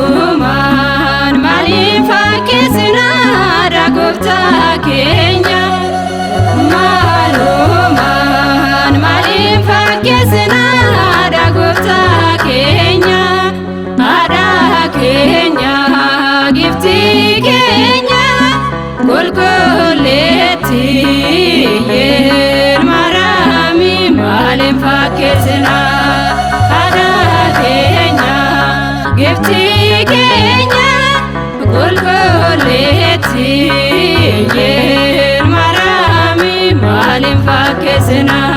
Maalumaan maaliif fakkeessinaadha gooftaa keenya? Maalumaan maaliif fakkeessinaadha gooftaa keenya? Haadha keenya, giftii keenya, qulqulleetti maaraami, maaliif fakkeessinaa? Haadha keenya, giftii keenya, qulqulleetti maaraami, maaliif fakkeessinaa?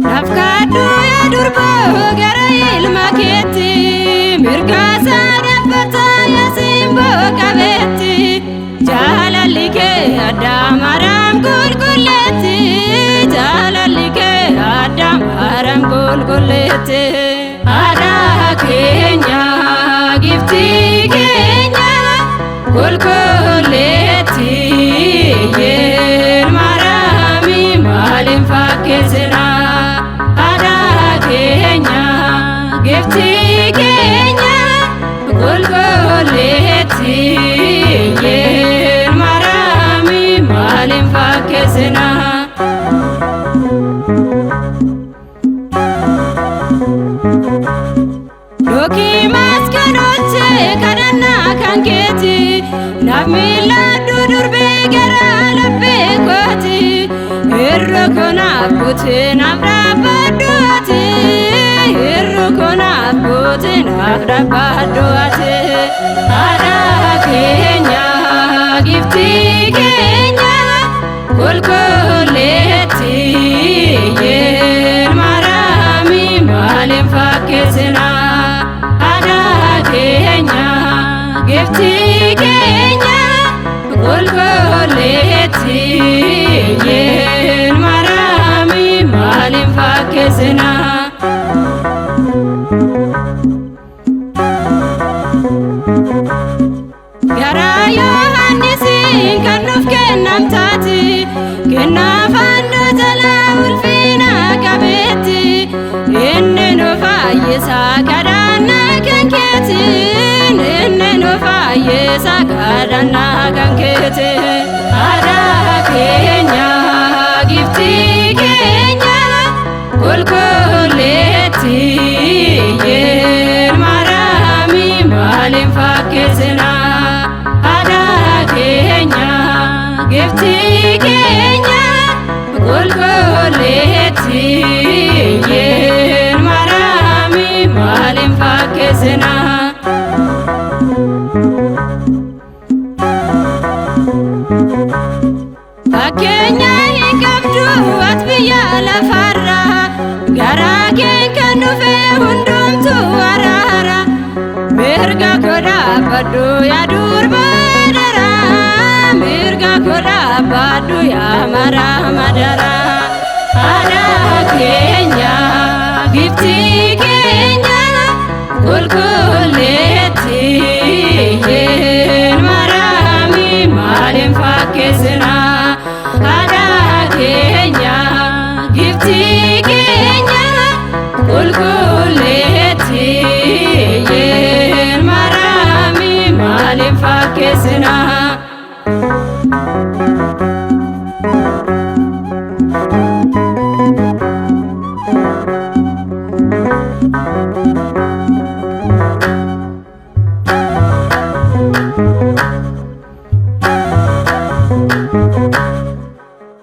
Nafkaadhu yaa durboo gara ilma keetti, mirga isaa dhaabbata yaa simboo qabeetti. Jaalalli kee adda maaraam qulqulleetti, jaalalli kee adda maaraam qulqulleetti. Haadha keenya, giftii keenya, qulqulleetti maaraami, maaliif fakkeessinaa? Haadha keenya, giftii keenya, qulqulleetti maaraami, maaliif fakkeessinaa? Dookii maskanoche kadhannaa kan keeti, naaf miilladhu durbee gara laphee kooti. Irra konaaf buute naaf dhaabbadhu ati, irra konaaf buute naaf dhaabbadhu ati. Haadha keenya, giftii keenya, qulqulleetti maaraami, maaliif fakkeessinaa? Haadha keenya, giftii keenya, qulqulleetti maaraami, maaliif fakkeessinaa? Garaa Yohaannisiin kan nuuf kennamtaati, kennaa fannoo jalaa ulfina qabeetti. Inni nu fayyisaa kadhannaa kan keetiin, inni nu fayyisaa kadhannaa kan keetiin. Haadha keenya, giftii keenya, qulqulleetti maaraami, maaliif fakkeessinaa? Haadha keenya, giftii keenya, qulqulleetti maaraami, maaliif fakkeessinaa? Fakkeenya hin qabdu ati biyya lafarra, garaa kee kan dhufe hundumtuu araara. Mirga koo dhaabbadhu yaa durba daraa, mirga koo dhaabbadhu yaa maraa madaraa. Haadha keenya, giftii keenya, qulqulleetti maaraami, maaliif fakkeessinaa? Haadha keenya, giftii keenya, qulqulleetti maaraami, maaliif fakkeessinaa?